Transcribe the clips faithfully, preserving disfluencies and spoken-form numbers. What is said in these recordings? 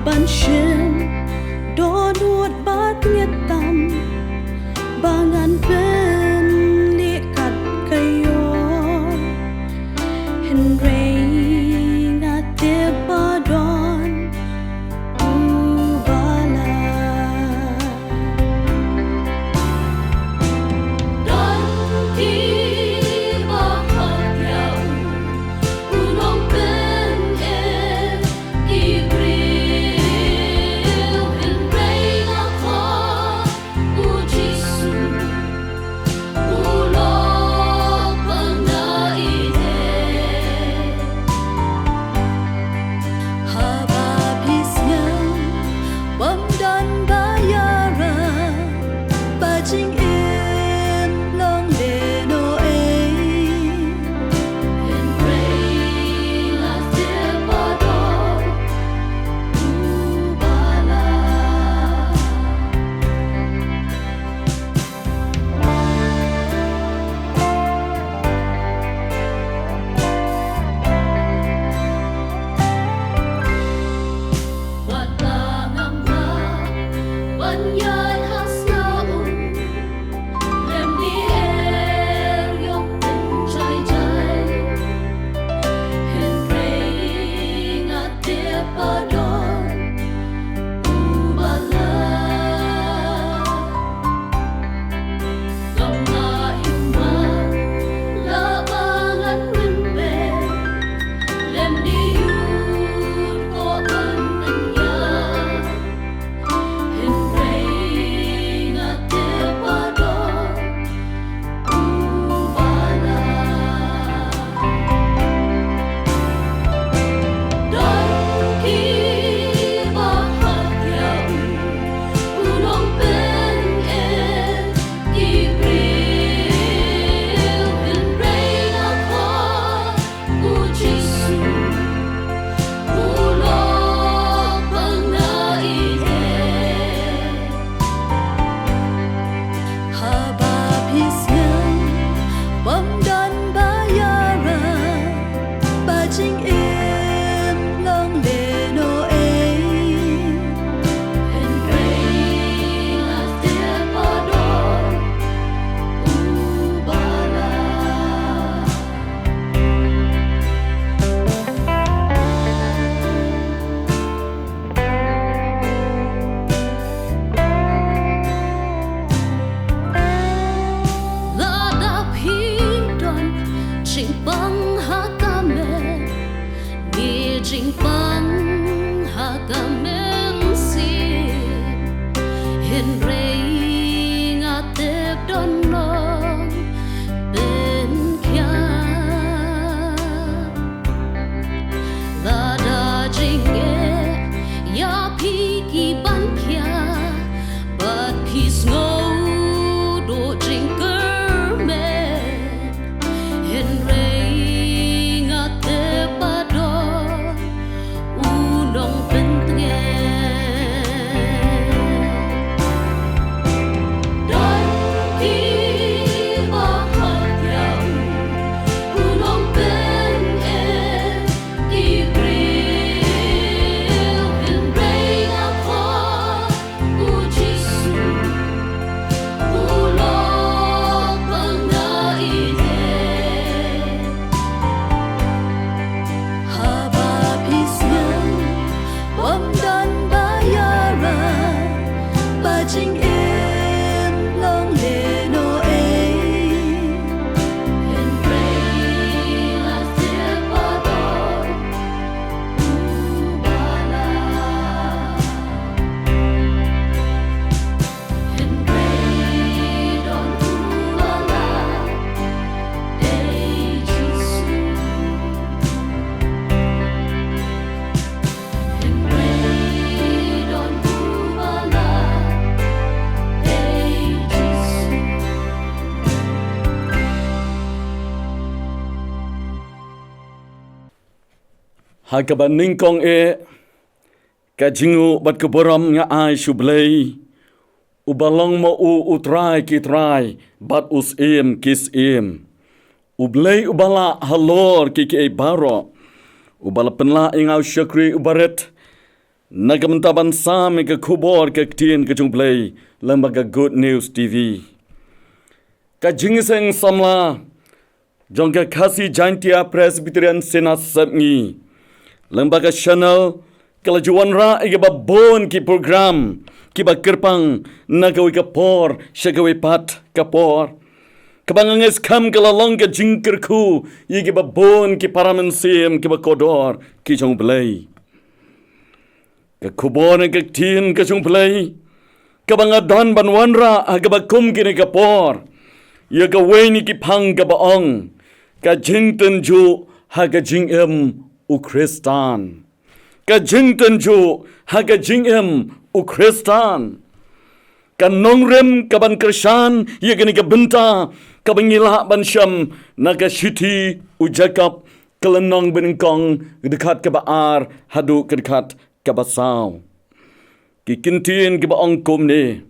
Ban shim dohnud bad ngiat tam ba ngan pynleit kat ka ïor. Hynrei nga tip ba don uba lah. Don kiba khot ïa u, u nongpynim ki briew, hynrei nga khot u Jisu, u long pang na i dei. Haba phi sngew bym don ba ïarap, ba jingim long lehnohei. Hynrei nga tip ba don uba lah. Wat la ngam lah ban ïaid ha sla u, lem di er ïong pynjai jai. Hynrei nga tip ba don uba lah. Ngam lah ïoh ma la ba ngan win beh, lem di ïoh ko ban pynïaid. Hynrei nga tip ba don uba lah. Don kiba khot ïa u, u nongpynim ki briew, hynrei nga khot u Jisu, u long pang na i dei. Haba phi sngew bym don ba ïarap, ba jingim long lehnohei. Hynrei nga tip ba don uba lah. Lada phi don jingpang ha ka met, ne jingpang ha ka mynsiem, hynrei nga tip don nongpynkhiah. Lada jingeh ïa phi ki ban khiah, bad phi sngew duh jingkyrmen, hynrei nga tip ba don u nongpyntngen. Don kiba khot ïa u, u nongpynim ki briew, hynrei nga khot u Jisu, u long pang na i dei. Haba phi sngew bym don ba ïarap, ba jingim long lehnohei. Hynrei nga tip ba don uba lah. Ha kaba nyngkong eh, ka jingnguh bad ka burom nga ai sha U Blei, uba long ma u U Trai ki trai bad U Syiem ki syiem. U Blei uba lah halor kiei kiei baroh, uba la pynlah ïa nga u shakri uba rit, Na ka mynta ban sam ïa ka khubor ka ktien ka jong U Blei lyngba ka Good News T V. Ka jingïaseng samla jong ka Khasi Jaintia Presbyterian Synod Sepngi lyngba ka channel ka la ju wanrah ïa kiba bun ki program kiba kyrpang na kawei ka por sha kawei pat ka por. Kaba nga ngeit skhem ka la long ka jingkyrkhu ïa kiba bun ki para mynsiem kiba kordor ki jong U Blei. Ka khubor ne ka ktien ka jong U Blei kaba nga don ban wanrah ha kaba kum kine ka por, ïa kawei na ki phang kaba ong, ka jingtynjuh ha ka jingim u Khristan. Ka jingtynjuh ha ka jingim u Khristan. Ka nongrim kaban kyrshan ïa kane ka bynta kaba ngi lah ban shem na ka shithi u Jakob, ka lynnong banyngkong, dkhot kaba ar haduh ka dkhot kaba saw. Ki kyntien kiba ong kumne: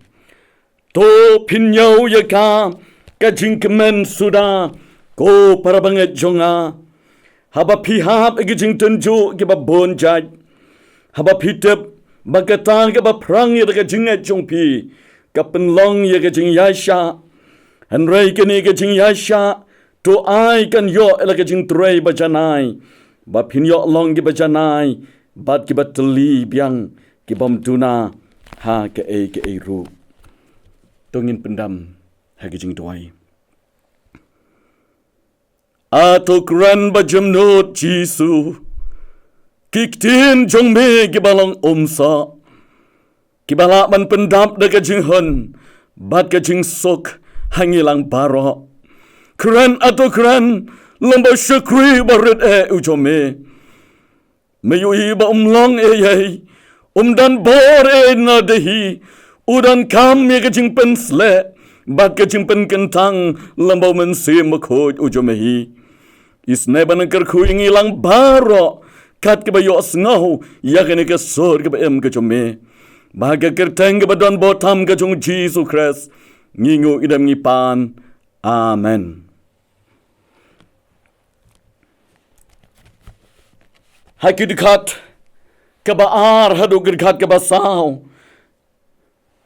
To phin ñiew ïa ka, ka jingkmen suda, ko para bangeit jong nga, haba phi hap ïa ki jingtynjuh kiba bun jait, haba phi tip ba kata kaba phrang ïa ka jingngeit jong phi ka pynlong ïa ka jingïaishah. Hynrei kane ka jingïaishah to ai kan ïoh ïa la ka jingtrei ba janai, ba phin ïoh long kiba janai bad kiba tylli biang, ki bym duna ha kaei kaei ruh. To ngin pyndam ha ka jingduwai. A to kren ba jemnud Jisu, ki ktien jong me kiba long umsoh, kiba lah ban pyndap da ka jinghun bad ka jingsuk ha ngi lang baroh. Kren, a to kren, long ba u shakri ba rit eh u jong me. Me ïohi ba um long ei ei, um don bor ei na de hi, u donkam ïa ka jingpynsleh bad ka jingpynkyntang lyngba u Mynsiem Bakhuid u jong me hi. Isynei ban kyrkhu ïa ngi lang baroh kat kaba ïohsngew ïa kane ka sur kaba im ka jong me, ba ha ka kyrteng kaba don bor tam ka jong Jisu Khrist ngi nguh, ngi dem, ngi pan. Amen. Ha ki dkhot kaba ar haduh ki dkhot kaba saw,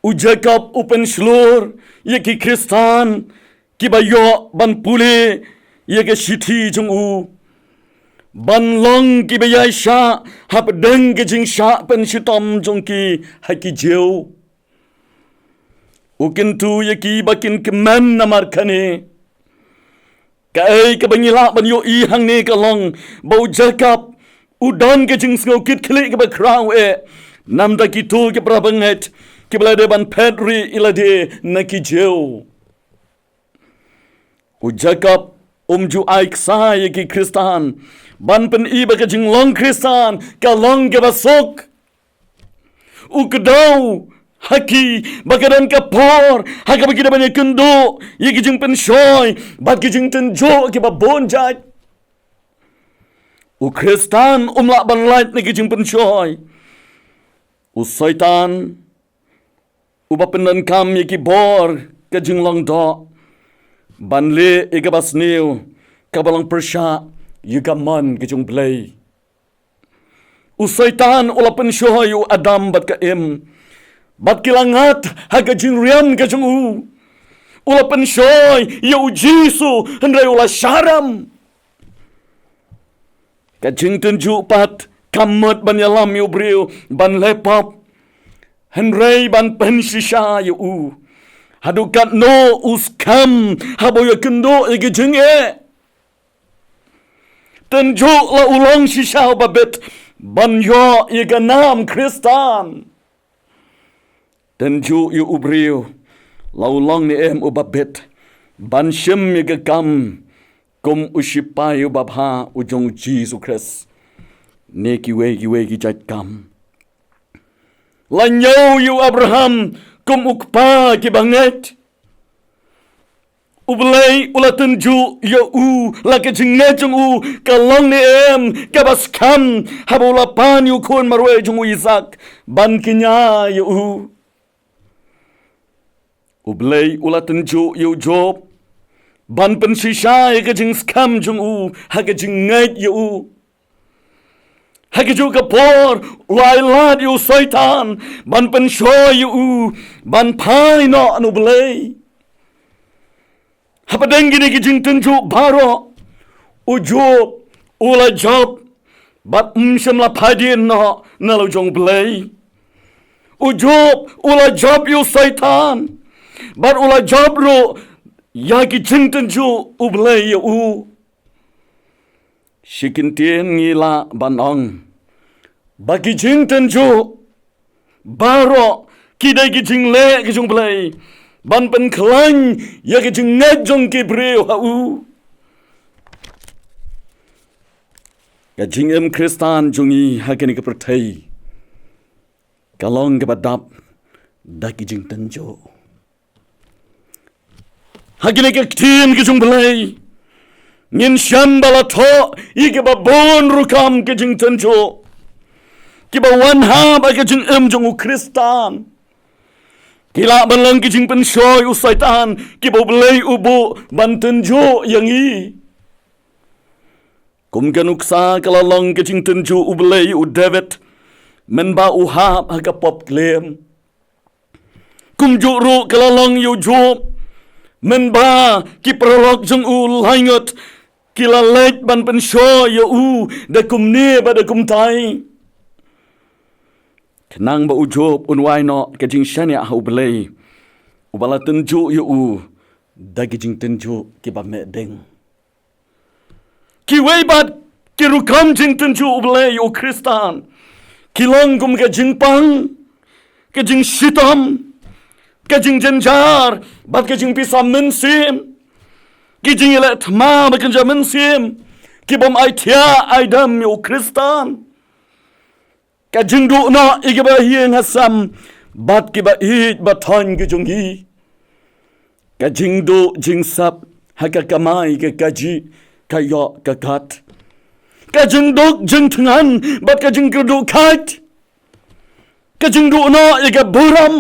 u Jakob u pynshlur ïa ki Khristan kiba ïoh ban pule ïa ka shithi jong u, ban long kiba ïaishah hapdeng ka jingshah pynshitom jong ki ha ki Jiw. U kyntu ïa ki ba kin kmen namar kane. Kaei kaba ngi lah ban ïohi hangne ka long ba u Jakob u don ka jingsngew kit khlieh kaba khraw eh namar da kito ki para bangeit kiba la dei ban phet rieh ïa lade na ki Jiw. U Jakob um ju ai ksai ïa ki Khristan ban pyni ba ka jinglong Khristan ka long kaba suk. U kdew ha ki ba ka don ka por ha kaba ki dei ban ïakynduh ïa ki jingpynshoi bad ki jingtynjuh kiba bun jait. U Khristan um lah ban lait na ki jingpynshoi. U Soitan uba pyndonkam ïa ki bor ka jinglong doh ban leh ïa kaba sniew, kaba long pyrshah ïa ka mon ka jong U Blei. U Soitan u la pynshoi ïa u Adam bad ka Im, bad ki la ngat ha ka jingriam ka jong u. U la pynshoi ïa u Jisu, hynrei u la shah rem. Ka jingtynjuh pat kam mut ban ïalam ïa u briew ban leh pop, hynrei ban pynshisha ïa u. Haduh katno u skhem haba u ïakynduh ïa ki jingeh. Tynjuh la u long shisha uba bit ban ïoh ïa ka nam Khristan. Tynjuh ïa u briew la u long ne em uba bit ban shim ïa ka kam kum u shipai uba bha u jong u Jisu Khrist ne kiwei kiwei ki jait kam. La ñiew ïa u Abraham kum u kpa ki bangeit. U Blei u la tynjuh ïa u la ka jingngeit jong u ka long ne em kaba skhem haba u la pan ïa u khun marwei jong u Isaak ban kñia ïa u. U Blei u la tynjuh ïa u Job ban pynshisha ïa ka jingskhem jong u ha ka jingngeit ïa u. Ha kajuh ka por u la ai lad ïa u Soitan ban pynshoi ïa u ban phai noh na u Blei. Hapdeng kine ki jingtynjuh baroh, u Job u la jop bad um shym la phai dien noh na la u jong u Blei. U Job u la jop ïa u Soitan bad u la jop ruh ïa ki jingtynjuh u Blei ïa u. Shi kyntien ngi lah ban ong ba ki jingtynjuh baroh ki dei ki jingleh ka jong u Blei ban pynkhlaiñ ïa ka jingngeit jong ki briew ha u. Ka jingim Khristan jong ngi ha kane ka pyrthei ka long kaba dap da ki jingtynjuh. Ha kane ka ktien ka jong u Blei ngin shem ba la thoh ïa kiba bun rukom ki jingtynjuh kiba wan hap ha ka jingim jong u Khristan. Ki lah ban long ki jingpynshoi u Soitan kiba u Blei u buh ban tynjuh ïa ngi. Kum ka nuksa ka la long ka jingtynjuh u Blei u David mynba u hap ha ka pop klim. Kumjuh ruh ka la long ïa u Job mynba ki paralok jong u laingut ki la leit ban pynshoi ïa u da kumne bad da kumtai. Khnang ba u Job un wai noh ka jingshaniah ha u Blei uba la tynjuh ïa u da ki jingtynjuh kiba meh ding. Kiwei pat ki rukom jingtynjuh u Blei ïa u Khristan ki long kum ka jingpang, ka jingshitom, ka jingjynjar bad ka jingpisa mynsiem, ki jingïaleh thma bad ka jingpisa mynsiem ki bym ai thiah ai dem ïa u Khristan. Ka jingduh noh ïa kiba ïeng ha sem bad kiba ïeit ba thoiñ ki jong ngi. Ka jingduh jingsep ha ka kamai ka kajih ka ïoh ka kat. Ka jingduk jingthngan bad ka jingkyrduh khat. Ka jingduh noh ïa ka burom.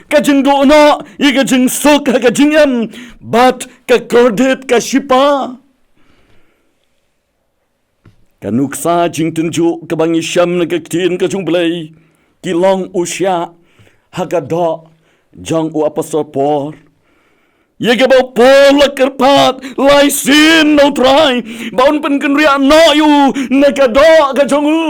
Ka jingduh noh ïa ka jingsuk ha ka jingim bad ka kordit ka shipa. Ka nuksa jingtynjuh kaba ngi shem na ka ktien ka jong u Blei ki long u shiah ha ka doh jong u apostol Paul. Ïa kaba u Paul la kyrpad lai sien na u Trai ba un pynkynriah noh ïa u na ka doh ka jong u.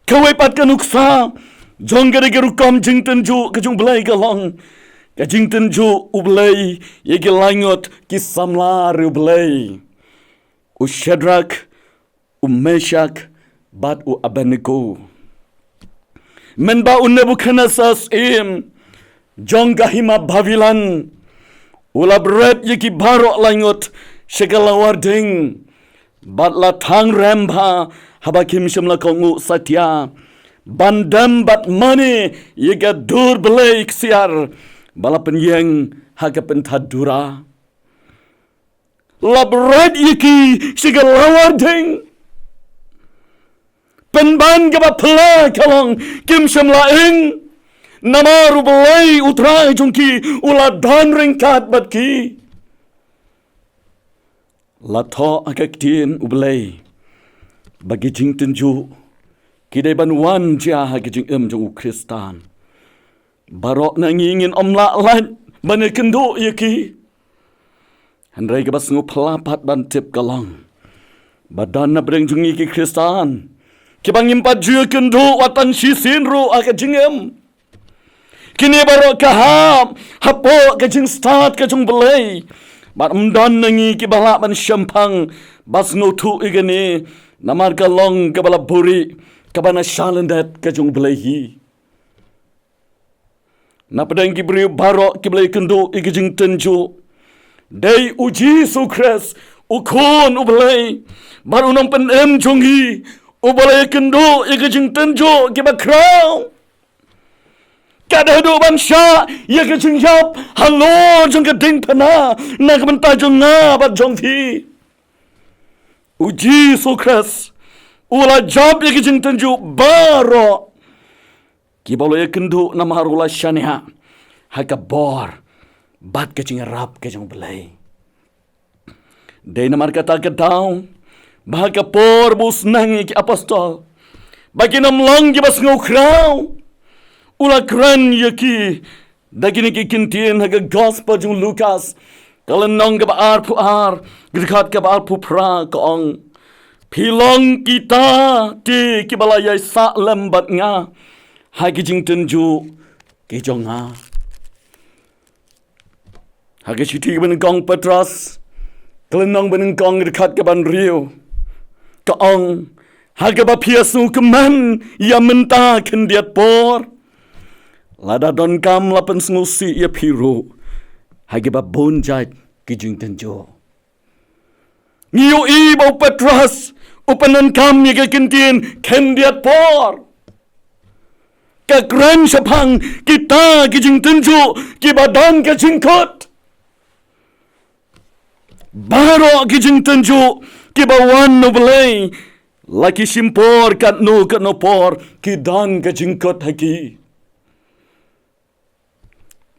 Kawei pat ka nuksa jong kane ka rukom jingtynjuh ka jong u Blei ka long ka jingtynjuh u Blei ïa ki laingut ki samla ri u Blei, u Shadrak, u Meshak bad u Abednego. Mynba u Nebukhadnesar syiem jong ka hima Babilon u la bret ïa ki baroh laingut sha ka lawar ding bad la thang rem bha haba kim shym la kohnguh satia ban dem bad mane ïa ka dur blei ksiar ba la pynïeng ha ka pynthadura. La bret ïa ki sha ka lawar ding. Pynban kaba phylla ka long kim shym la ing. Namar u Blei u Trai jong ki u la don ryngkat bad ki. La thoh ha ka ktien u Blei ba ki jingtynjuh ki dei ban wan jia ha ki jingim jong u Khristan. Baroh na ngi ngin ym lah lait ban ïakynduh ïa ki. Hynrei kaba sngewphylla pat ban tip ka long ba don na pdeng jong ngi ki Khristan kiba ngim pat ju ïakynduh wat tang shisien ruh ha ka jingim. Kine baroh ka hap hapoh ka jingstad ka jong u Blei. Bad ym don na ngi kiba lah ban shemphang ba sngewthuh ïa kane namar ka long kaba la buhrieh kaba na shalyndet ka jong u Blei hi. Na pdeng ki briew baroh kiba la ïakynduh ïa ki jingtynjuh dei u Jisu Khrist u Khun u Blei bad u Nongpynim jong ngi uba la ïakynduh ïa ki jingtynjuh kiba khraw. Ka dei haduh ban shah ïa ka jingïap halor jong ka diengphna na ka bynta jong nga bad jong phi. U Jisu Khrist u la jop ïa ki jingtynjuh baroh kiba u la ïakynduh namar u la shaniah ha ka bor bad ka jingïarap ka jong u Blei. Dei namar kata ka daw ba ha ka por ba u sneng ïa ki apostol, ba kin ym long kiba sngewkhraw, u la kren ïa ki da kine ki kyntien ha ka gospel jong u Lukas, ka lynnong kaba arphew ar, ka dkhot kaba arphew phra, ka ong: Phi long kita te kiba la ïai sah lem bad nga ha ki jingtynjuh ki jong nga. Ha ka shithi kaba nyngkong Petros, ka lynnong ba nyngkong, ka dkhot kaba hynriew, ka ong: Ha kaba phi ïa sngewkmen ïa mynta khyndiat por, lada donkam la pynsngewsih ïa phi ruh ha kiba bun jait ki jingtynjuh. Ngi ïohi ba u Petros u pyndonkam ïa ka kyntien khyndiat por. Ka kren shaphang kita ki jingtynjuh kiba don ka jingkut. Baroh ki jingtynjuh kiba wan na U Blei, la ki shim por katno katno por, ki don ka jingkut ha ki.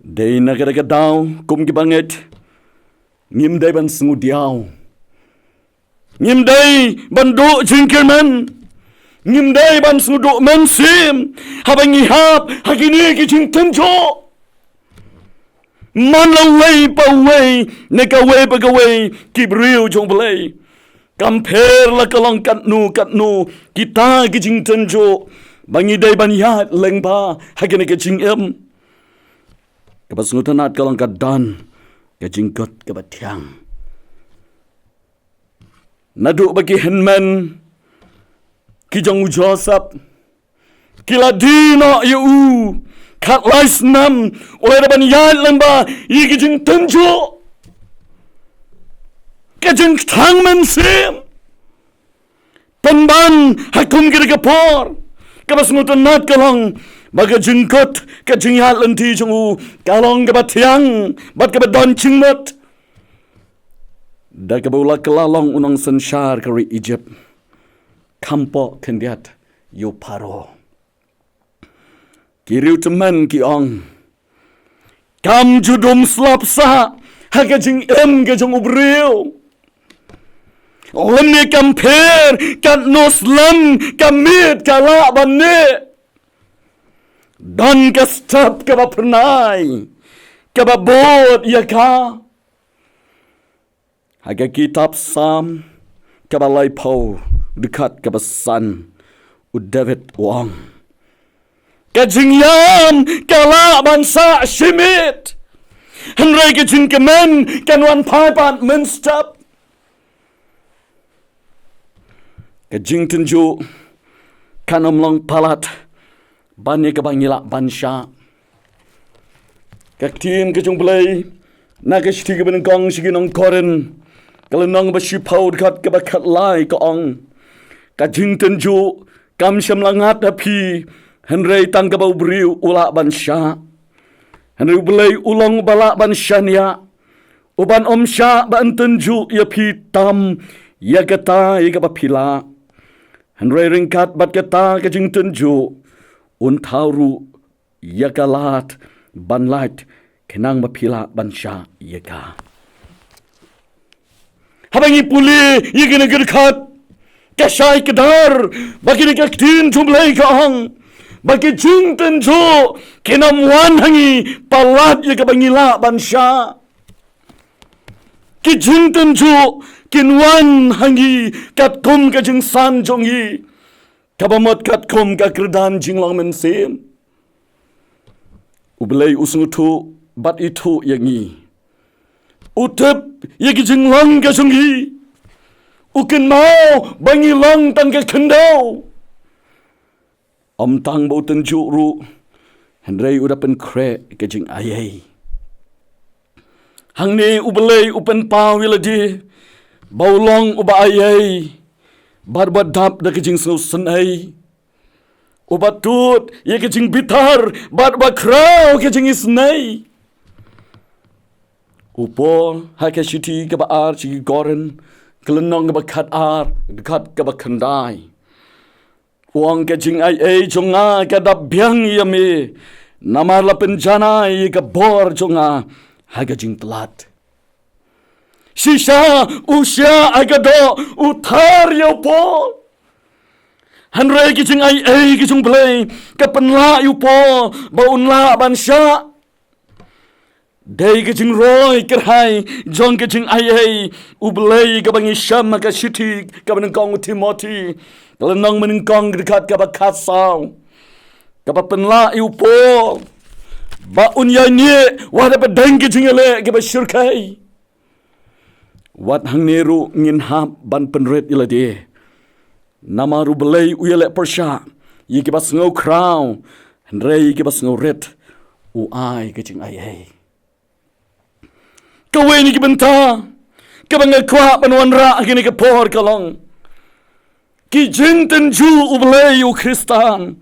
Dei na kata ka daw, kum ki bangeit, ngim dei ban sngewdiaw. Ngim dei ban duh jingkyrmen. Ngim dei ban sngewduh mynsiem haba ngi hap ha kine ki jingtynjuh. Man la uwei pa uwei, ne kawei pa kawei, ki briew jong U Blei. Kam pher la ka long katno katno kita ki jingtynjuh ba ngi dei ban ïaid lyngba ha kane ka jingim. Kaba sngewtynnat ka long ka don ka jingkut kaba thiang. Naduh ba ki hynmen ki jong u Joseph ki la die noh ïa u, khatlai snem u la dei ban ïaid lyngba ïa ki jingtynjuh, ka jingkthang mynsiem. Pynban ha kum kata ka por, kaba sngewtynnat ka long ba ka jingkut, ka jingïaid lynti jong u ka long kaba thiang bad kaba don jingmut. Da kaba u la kylla long u nongsynshar ka ri Egypt, kham poh khyndiat ïa u Pharaoh. Ki riewtymmen ki ong: Kam ju dum slap sah ha ka jingim ka jong u briew. Lymne kam pher katno slem ka miet ka lah ban neh. Don ka step kaba phyrnai kaba bud ïa ka. Ha ka kitab Salm kaba laiphew, dkhot kaba san, u David u ong: Ka jingïam ka lah ban sah shi miet, hynrei ka jingkmen kan wan phai pat mynstep. Ka jingtynjuh kan ym long palat ban ïa kaba ngi lah ban shah. Ka ktien ka jong U Blei na ka shithi kaba nyngkong sha ki nong Korinth, ka lynnong ba shiphew, dkhot kaba khatlai, ka ong: Ka jingtynjuh kam shym la ngat ha phi, hynrei tang kaba u briew u lah ban shah. Hynrei U Blei u long uba lah ban shaniah, u ban ym shah ban tynjuh ïa phi tam ïa kata ïa kaba phi lah. Hynrei ryngkat bad kata ka jingtynjuh, un thaw ruh ïa ka lad ban lait, khnang ba phi lah ban shah ïa ka. Haba ngi pule ïa kine ki dkhot, ka shai kdar ba kine ki ktien jong U Blei ka ong ba ki jingtynjuh kin ym wan ha ngi palat ïa kaba ngi lah ban shah. Ki jingtynjuh kin wan ha ngi katkum ka jingsan jong ngi, kaba mut katkum ka kyrdan jinglong mynsiem. U Blei u sngewthuh bad ithuh ïa ngi. U tip ïa ki jinglong ka jong ngi. U kynmaw ba ngi long tang ka khyndew. Ym tang ba u tynjuh ruh, hynrei u da pynkhreh ka jingaiei. Hangne U Blei u pynpaw ïa lade ba u long uba aiei bad uba dap da ka jingsngewsynei, uba tut ïa ka jingbitar bad uba khraw ka jingisynei. U Paul ha ka shithi kaba ar sha ki Korinth, ka lynnong kaba khatar, dkhot kaba khyndai, u ong: Ka jingaiei jong nga ka dap biang ïa me, namar la pynjanai ïa ka bor jong nga ha ka jingtlot. Shisha u shah ha ka doh, u thar ïa u Paul. Hynrei ka jingaiei ka jong U Blei ka pynlah ïa u Paul ba un lah ban shah. Dei ka jingroi kyrhai jong ka jingaiei U Blei kaba ngi shem ha ka shithi kaba nyngkong u Timothi, ka lynnong ba nyngkong, ka dkhot kaba khatsaw, kaba pynlah ïa u Paul ba un ïaineh wat hapdeng ka jingïaleh kaba shyrkhei. Wat hangne ruh ngin hap ban pynrit ïa lade. Namar U Blei u ïaleh pyrshah ïa kiba sngew khraw, hynrei ïa kiba sngew rit u ai ka jingaiei. Kawei na ki bynta kaba nga kwah ban wanrah ha kane ka por ka long, ki jingtynjuh U Blei ïa u Khristan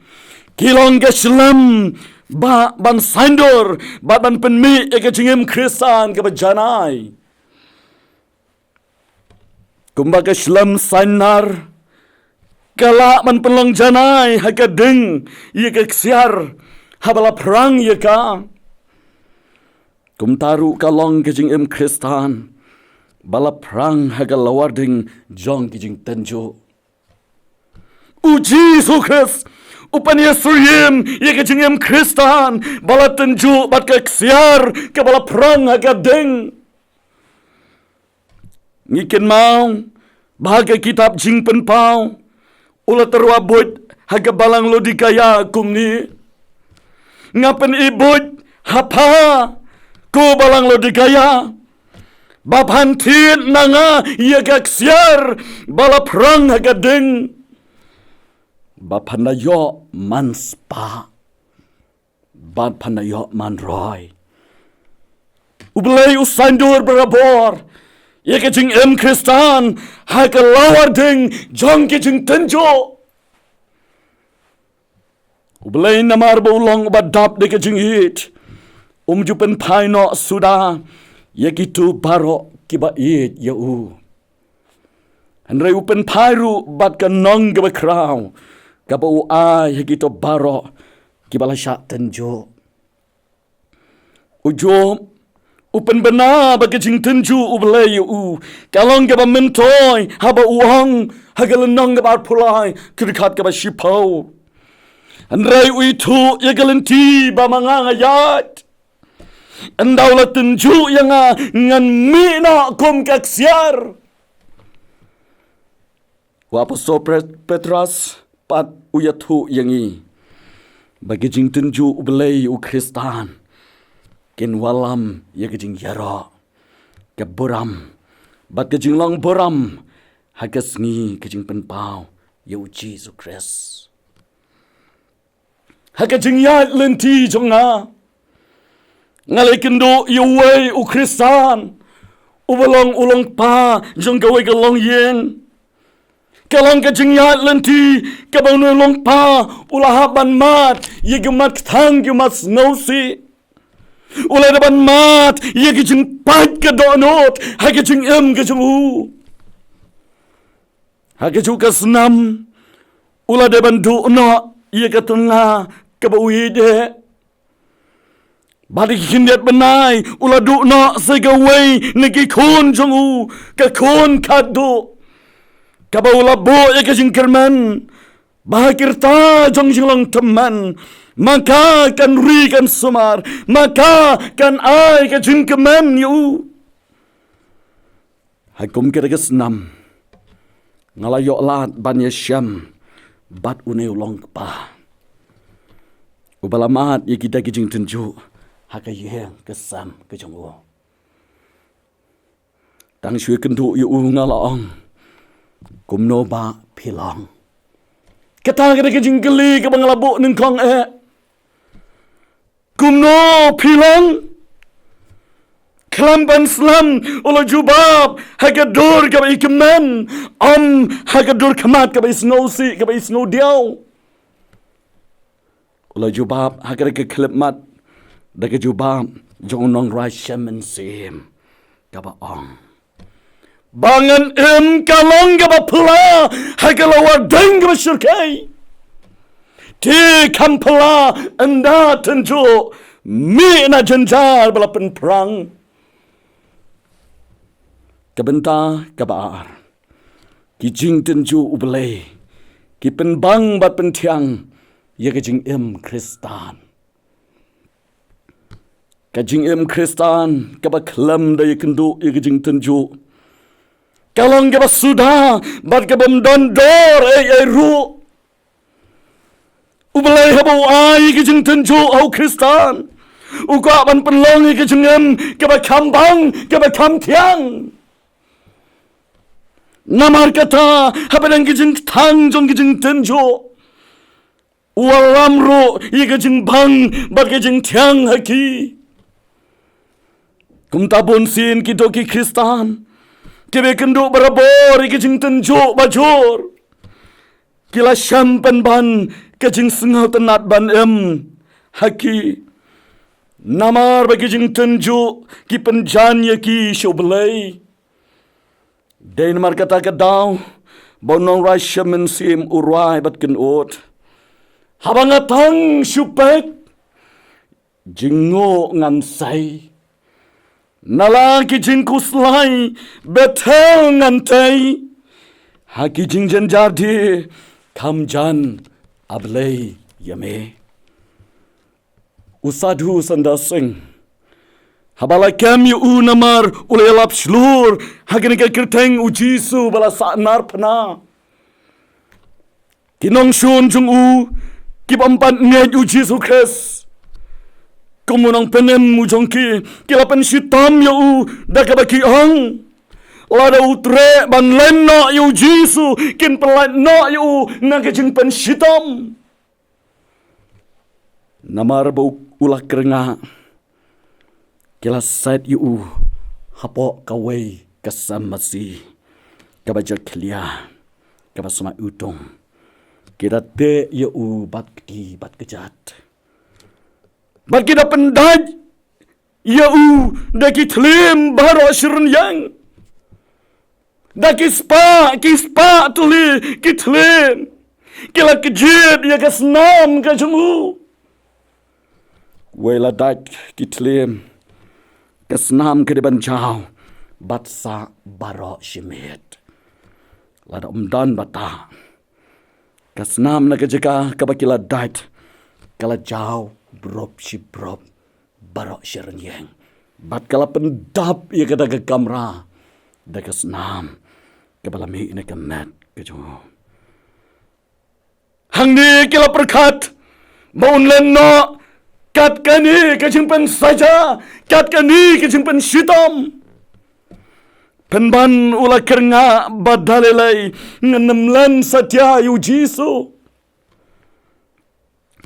ki long ka shlem ba ban saiñdur bad ban pynmih ïa ka jingim Khristan kaba janai. Kumba ka shlem saiñnar ka lah ban pynlong janai ha ka ding ïa ka ksiar haba la phrang ïa ka, kumta ruh ka long ka jingim Khristan ba la phrang ha ka lawar ding jong ka jingtynjuh. U Jisu Khrist u pynïasyriem ïa ka jingim Khristan ba la tynjuh bad ka ksiar kaba la phrang ha ka ding. Ngi kynmaw ba ha ka kitab Jingpynpaw u la tyrwa buit ha ka balang Laodikaia kumne: Nga pyni buit ha pha, ko balang Laodikaia, ba phan thied na nga ïa ka ksiar ba la phrang ha ka ding, ba phan da ïoh man spah bad phan da ïoh man roi. U Blei u saiñdur barabor ïa ka jingim Khristan ha ka lawar ding jong ka jingtynjuh. U Blei namar ba u long uba dap da ka jingïeit, um ju pynphai noh suda ïa kito baroh kiba ïeit ïa u. Hynrei u pynphai ruh bad ka nong kaba khraw kaba u ai ha kito baroh kiba la shah tynjuh. U Job u pynbna ba ka jingtynjuh U Blei ïa u ka long kaba myntoi, haba u ong ha ka lynnong kaba arphew lai, ka dkhot kaba shiphew: Hynrei u ithuh ïa ka lynti ba ma nga nga ïaid. Ynda u la tynjuh ïa nga, ngan mih noh kum ka ksiar. U Apostol Pet-, Petros pat u ïathuh ïa ngi ba ka jingtynjuh U Blei ïa u Khristan kin wallam ïa ka jingïaroh, ka burom bad ka jinglong burom ha ka sngi ka jingpynpaw ïa u Jisu Khrist. Ha ka jingïaid lynti jong nga, nga la ïakynduh ïa uwei u Khristan uba long u longpa jong kawei ka longïing. Ka long ka jingïaid lynti kaba une u longpa u la hap ban mad ïa ki mat kthang, ki mat sngewsih. U la dei ban mad ïa ki jingpait ka dohnud ha ka jingim ka jong u. Ha kajuh ka snam u la dei ban duh noh ïa ka tnga kaba u ïeit eh. Bad ha ki khyndiat bnai u la duh noh sa kawei na ki khun jong u, ka khun khatduh, kaba u la buh ïa ka jingkyrmen ba ha ki rta jong jinglong tymmen, ma ka kan ri kan sumar, ma ka kan ai ka jingkmen ïa u. Ha kum kata ka snam nga la ïoh lad ban ïashem bad une u longkpa uba la mad ïa kita ki jingtynjuh ha ka ïing ka sem ka jong u. Tang shu ïakynduh ïa u nga la ong, kumno ba phi long? Kata ka dei ka jingkylli kaba nga la buh nyngkong eh. Kumno phi long? Khlem pynslem u la jubab ha ka dur kaba i kmen, ym ha ka dur khmat kaba i sngewsih, kaba i sngewdiaw. U la jubab ha ka dei ka khyllipmat da ka jubab jong u nongrwai Salm mynsiem kaba ong, ba ngan im ka long kaba phylla ha ka lawar ding kaba shyrkhei. Te kham phylla ynda tynjuh mih na jynjar ba la pynphrang. Ka bynta kaba ar. Ki jingtynjuh U Blei ki pynbang bad pynthiang ïa ka jingim Khristan. Ka jingim Khristan kaba khlem da ïakynduh ïa ka jingtynjuh ka long kaba suda bad kaba ym don dor ei ei ruh. U Blei haba u ai ïa ka jingtynjuh ha u Khristan, u kwah ban pynlong ïa ka jingim kaba kham bang, kaba kham thiang. Namar kata, haba dang ka jingthang jong ka jingtynjuh, u wallam ruh ïa ka jingbang bad ka jingthiang ha ki. Kumta bun sien ki doh ki Khristan kiba ïakynduh barabor ïa ka jingtynjuh bajur, ki la shem pynban ka jingsngewtynnad ban im ha ki. Namar ba ki jingtynjuh ki pynjan ïa ki sha U Blei. Dei namar kata ka daw ba u nongrwai Salm u rwai bad kynnoh: Haba nga thang shu peit, jngoh ngan sei. Na la ki jingkhuslai, bad thel ngan tei. Ha ki jingjynjar de, kham jan, A Blei, ïa me. U Sadhu Sundar Singh, haba la kem ïa u namar u la ïalap shlur ha kane ka kyrteng U Jisu ba la sahnarphna, ki nongshun jong u, kiba ym pat ngeit U Jisu Khrist kum u nongpynim u jong ki, ki la pynshitom ïa u da kaba ki ong: Lada u treh ban len noh ïa U Jisu, kin pyllait noh ïa u na ka jingpynshitom. Namar ba u la kyrngah, ki la set ïa u hapoh kawei ka sem masi kaba jakhlia, kaba sma iwtung. Ki da teh ïa u bad kti bad kjat, bad ki da pyndait ïa u da ki thliem baroh shi rynïeng. Da ki spah, ki spah tylli ki thliem ki la kjit ïa ka snam ka jong u. Wei la dait ki thliem, ka snam ka dei ban jaw bad sah baroh shi miet. Lada ym don bata, ka snam na ka jaka kaba ki la dait ka la jaw brop shi brop baroh shi rynïeng, bad ka la pyndap ïa kata ka kamra da ka snam kaba la mih na ka met ka jong u. Hangne ki la pyrkhat ba un len noh kat kane ka jingpynsaja, kat kane ka jingpynshitom. Pynban u la kyrngah bad da lei lei, ngan nym len satia ïa U Jisu.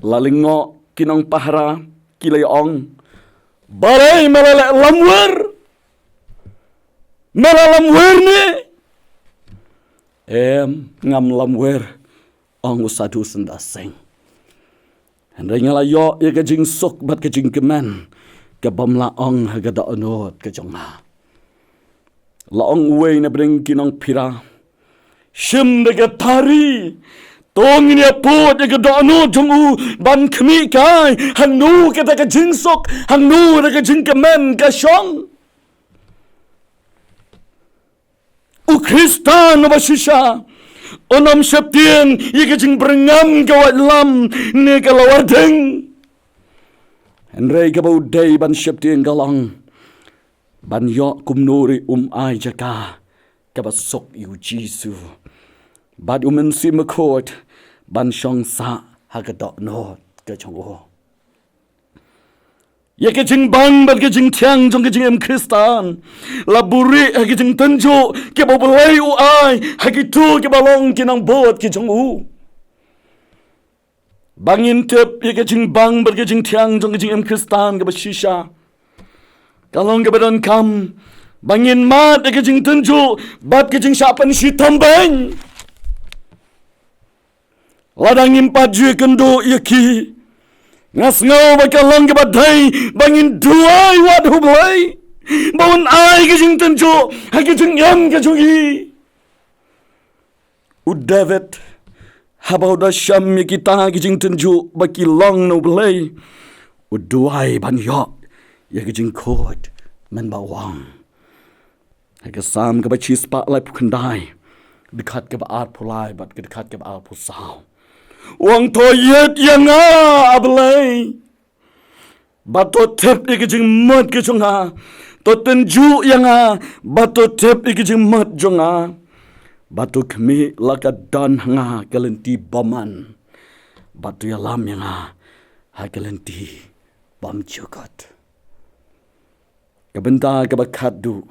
La lyngngoh ki nongpahara, ki la ong: Balei me la leh lamwir? Me la lamwir ne? Em, ngam lamwir, ong u Sadhu Sundar Singh. Hynrei nga la ïoh ïa ka jingsuk bad ka jingkmen kaba ym lah ong ha ka dohnud ka jong nga. La ong uwei na bneng ki nongpira: Shim da ka thari, to ngin ïa pud ïa ka dohnud jong u ban khmih kai hangno kata ka jingsuk, hangno kata ka jingkmen ka shong. U Khristan uba shisha un ym sheptieng ïa ka jingbyrngem ka waitlam ne ka lawarding. Hynrei kaba u dei ban sheptieng ka long ban ïoh kumno ruh um ai jaka kaba suk ïa U Jisu bad U Mynsiem Bakhuid ban shong sah ha ka dohnud ka jong u. Ïa ka jingbang bad ka jingthiang jong ka jingim Khristan la buhrieh ha ka jingtynjuh kaba U Blei u ai ha kito kiba long ki nongbud ki jong u. Ba ngin tip ïa ka jingbang bad ka jingthiang jong ka jingim Khristan kaba shisha, ka long kaba donkam ba ngin mad ïa ka jingtynjuh bad ka jingshah pynshitom beiñ. Lada ngim pat ju ïakynduh ïa ki, nga sngew ba ka long kaba dei ba ngin duwai wat ha U Blei ba un ai ka jingtynjuh ha ka jingim ka jong ngi. U David, haba u da shem ïa kita ki jingtynjuh ba ki long na U Blei, u duwai ban ïoh ïa ka jingkhuid, mynba u ong: Ha ka Salm kaba shispah laiphew khyndai, dkhot kaba arphew lai bad ka dkhot kaba arphew saw, u ong, to ïeit ïa nga, A Blei, bad to tip ïa ka jingmut ka jong nga. To tynjuh ïa nga bad to tip ïa ka jingmut jong nga, bad to khmih la ka don ha nga ka lynti bymman, bad to ïalam ïa nga ha ka lynti bymjukut. Ka bynta kaba khatduh,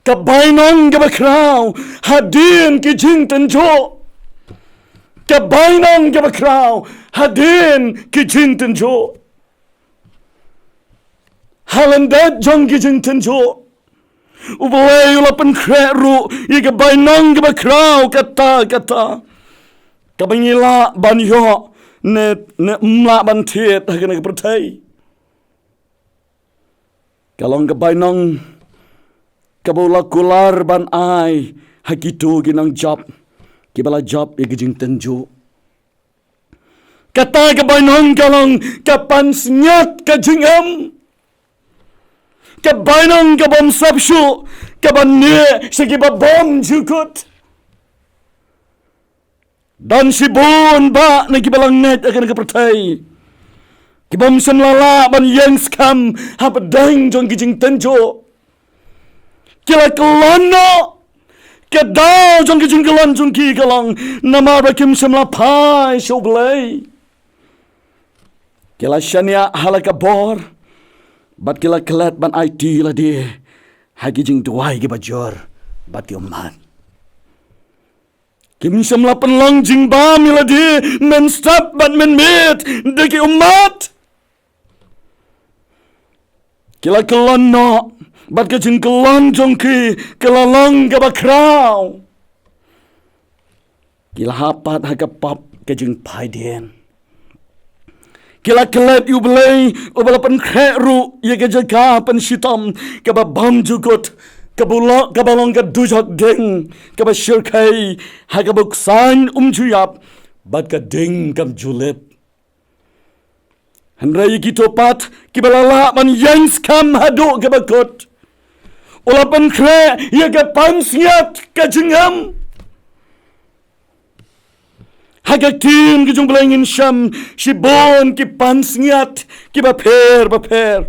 ka bainong kaba khraw hadien ki jingtynjuh. Ka bainong kaba khraw hadien ki jingtynjuh. Ha lyndet jong ki jingtynjuh, U Blei u la pynkhreh ruh ïa ka bainong kaba khraw kata kata, kaba ngi lah ban ïoh ne, ne ym lah ban thied ha kane ka pyrthei. Ka long ka bainong kaba u la kular ban ai ha kito ki nongjop kiba la jop ïa ki jingtynjuh. Kata ka bainong ka long ka pansngiat ka jingim. Ka bainong ka bym sap shuh, ka ban neh sha kiba bymjukut. Don shibun bah na kiba la ngeit ha kane ka pyrthei, ki bym shym la lah ban ïeng skhem hapdeng jong ki jingtynjuh. Ki la kyllon noh. Ka daw jong ki jingkyllon jong ki ka long namar ba kim shym la phai sha U Blei. Ki la shaniah ha la ka bor bad ki la klet ban aiti lade ha ki jingduwai kiba jur bad ki ummat. Kim shym la pynlong jingbam ïa lade mynstep bad mynmiet da ki ummat. Ki la kyllon noh bad ka jingkyllon jong ki ka la long kaba khraw. Ki la hap pat ha ka pop ka jingphaidien. Ki la klet ïa U Blei uba la pynkhreh ruh ïa ka jaka pynshitom kaba bymjukut, kaba long, kaba long ka dujok ding kaba shyrkhei ha kaba u ksaiñ um ju ïap bad ka ding kam ju lip. Hynrei ïa kito pat kiba la lah ban ïeng skhem haduh kaba kut, u la pynkhreh ïa ka pansngiat ka jingim. Ha ka ktien ka jong U Blei ngin shem shibun ki pansngiat kiba pher bapher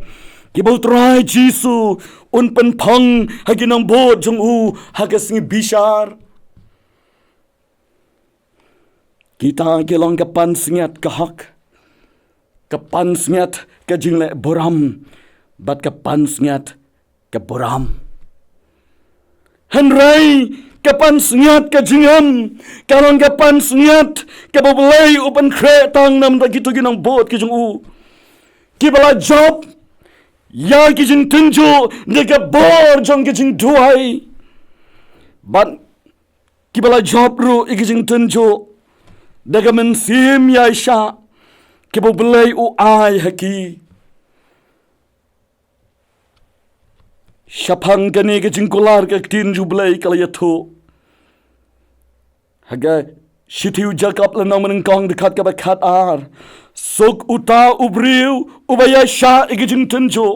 kiba U Trai Jisu un pynphong ha ki nongbud jong u ha ka sngi bishar. Kita ki long ka pansngiat ka hok, ka pansngiat ka jingleh burom bad ka pansngiat ka burom. Hynrei ka pansngiat ka jingim ka long ka pansngiat kaba U Blei u pynkhreh tang namar kito ki nongbud ki jong u kiba la jop ïa ki jingtynjuh da ka bor jong ki jingduwai bad kiba la jop ruh ïa ki jingtynjuh da ka mynsiem ïaishah kaba U Blei u ai ha ki. Shaphang kane ka jingkular ka ktien jong U Blei ka la ïathuh ha ka shithi u Jakob lynnong banyngkong dkhot kaba khatar: Suk uta u briew uba ïaishah ïa ki jingtynjuh,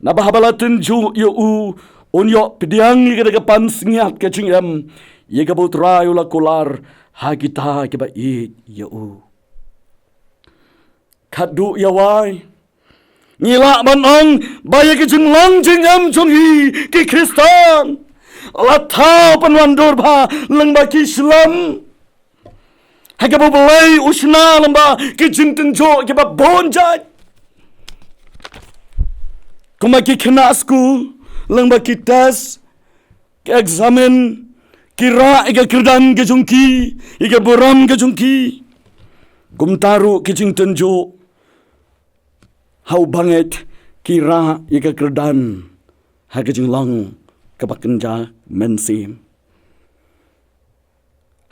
naba haba la tynjuh ïa u un ïoh pdiang ïa ka pansngiat ka jingim ïa kaba U Trai u la kular ha kita kiba ïeit ïa u. Khatduh ïa wai ngi lah ban ong ba ïa ki jinglong jingim jong ngi ki Khristan la thaw pynwandur bha lyngba ki shlem ha kaba U Blei u shna lyngba ki jingtynjuh kiba bun jait, kumba ki khynnah skul lyngba ki test, ki eksamin, ki rah ïa ka kyrdan ka jong ki, ïa ka burom ka jong ki. Kumta ruh ki jingtynjuh ha u bangeit ki rah ïa ka kyrdan ha ka jinglong kaba kynja mynsiem.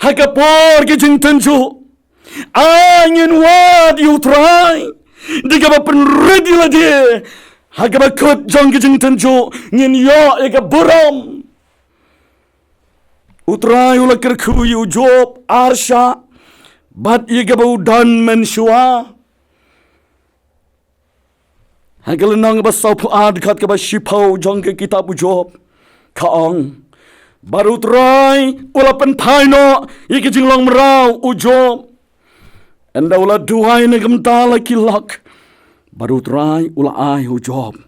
Ha ka por ki jingtynjuh, ai ngin wad ïa U Trai da kaba pynrit ïa lade. Ha kaba kut jong ki jingtynjuh ngin ïoh ïa ka burom. U Trai u la kyrkhu ïa u Job arshah bad ïa kaba u don mynshuwa. Ha ka lynnong ba sawphew ar dkhot kaba shiphew jong ka kitab u Job, Ka ong, bad U Trai u la pynphai noh ïa ka jinglong mraw u Job. Ynda u la duwai na ka bynta la ki lok, bad U Trai u la ai ha u Job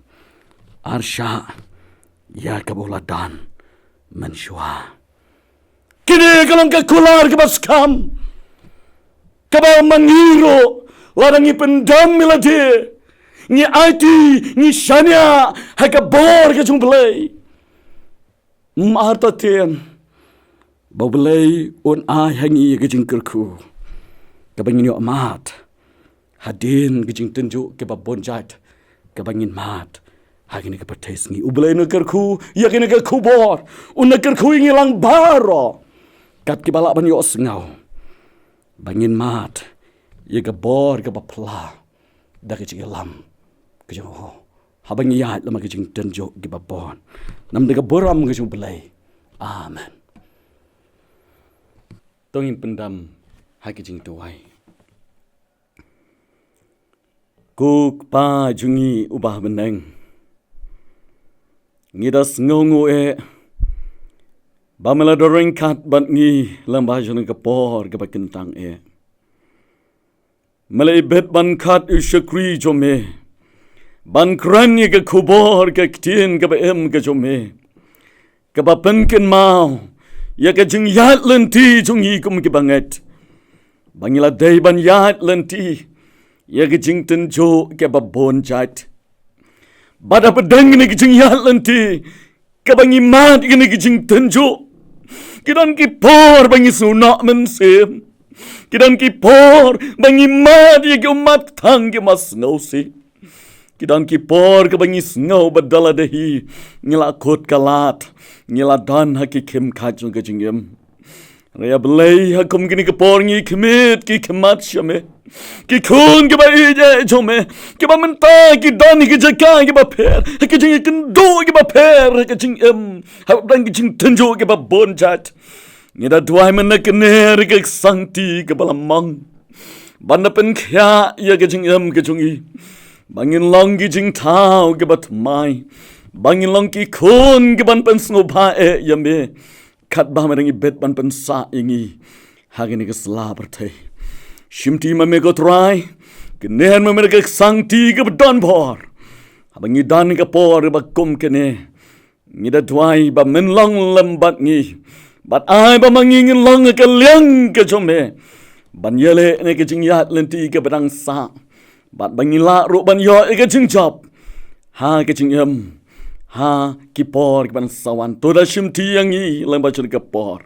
arshah ïa kaba u la don mynshuwa. Kine ka long ka kular kaba skhem, kaba ma ngi ruh, lada ngi pyndem ïa lade, ngi aiti, ngi shaniah ha ka bor ka jong U Blei. Ym artatien ba U Blei un ai ha ngi ïa ka jingkyrkhu kaba ngin ïoh mad hadien ka jingtynjuh kaba bun jait kaba ngin mad ha kane ka pyrthei sngi. U Blei un kyrkhu ïa kane ka khubor, un kyrkhu ïa ngi lang baroh, kat kiba lah ban ïohsngew, ba ngin mad ïa ka bor kaba pla da ka jingïalam ka jong u, haba ngi ïaid lem ha ka jingtynjuh kiba bun. Namar ka burom ka jong U Blei. Amen. To ngin pyndem ha ka jingduwai. Ko Kpa jong ngi uba ha bneng, ngi da sngewnguh eh ba me la don ryngkat bad ngi lyngba jong ka por kaba kyntang eh. Me la ibit ban khot ïa u shakri jong me ban kren ïa ka khubor ka ktien kaba im ka jong me, kaba pynkynmaw ïa ka jingïaid lynti jong ngi kum ki bangeit, ba ngi la dei ban ïaid lynti ïa ka jingtynjuh kaba bun jait. Bad hapdeng kane ka jingïaid lynti kaba ngi mad ïa kane ka jingtynjuh, ki don ki por ba ngi sngewnoh mynsiem. Ki don ki por ba ngi mad ïa ki ummat tang ki ma sngewsih. Ki don ki por kaba ngi sngew ba da lade hi ngi la kut ka lad, ngi la don ha ki khim khat jong ka jingim. Hynrei ïa Blei, ha kum kine ki por ngi khmih ki khmat sha me. Ki khun kiba ïeit jong me, kiba mynta ki don ha ki jaka kiba pher, ha ki jingïakynduh kiba pher, ha ki jingim, hapdeng ki jingtynjuh kiba bun jait. Ngi da duwai mynne kane ïa ka ksangti kaba la mang ban da pynkhiah ïa ka jingim ka jong ngi, ba ngin long ki jingthaw kiba thymmai, ba ngin long ki khun kiban pynsngewbha eh ïa me, katba me dang ibit ban pynsah ïa ngi ha kane ka sla pyrthei. Shimti ma me ko Trai, kane ma me ka ksangti kaba don bor. Haba ngi don ha ka por kaba kum kane, ngi da duwai ba men long lem bad ngi, bad ai ba ma ngi ngin long ha ka liang ka jong me ban ïaleh na ka jingïaid lynti kaba dang sah, bad ba ngi lah ruh ban ïoh ïa ka jingjop ha ka jingim ha ki por kiban sa wan. To da shimti ïa ngi lyngba jong ka por,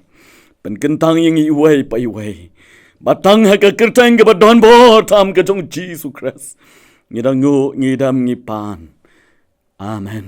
pynkyntang ïa ngi iwei pa iwei, bad tang ha ka kyrteng kaba don bor tam ka jong U Jisu Khrist ngi da nguh, ngi dem, ngi pan. Amen.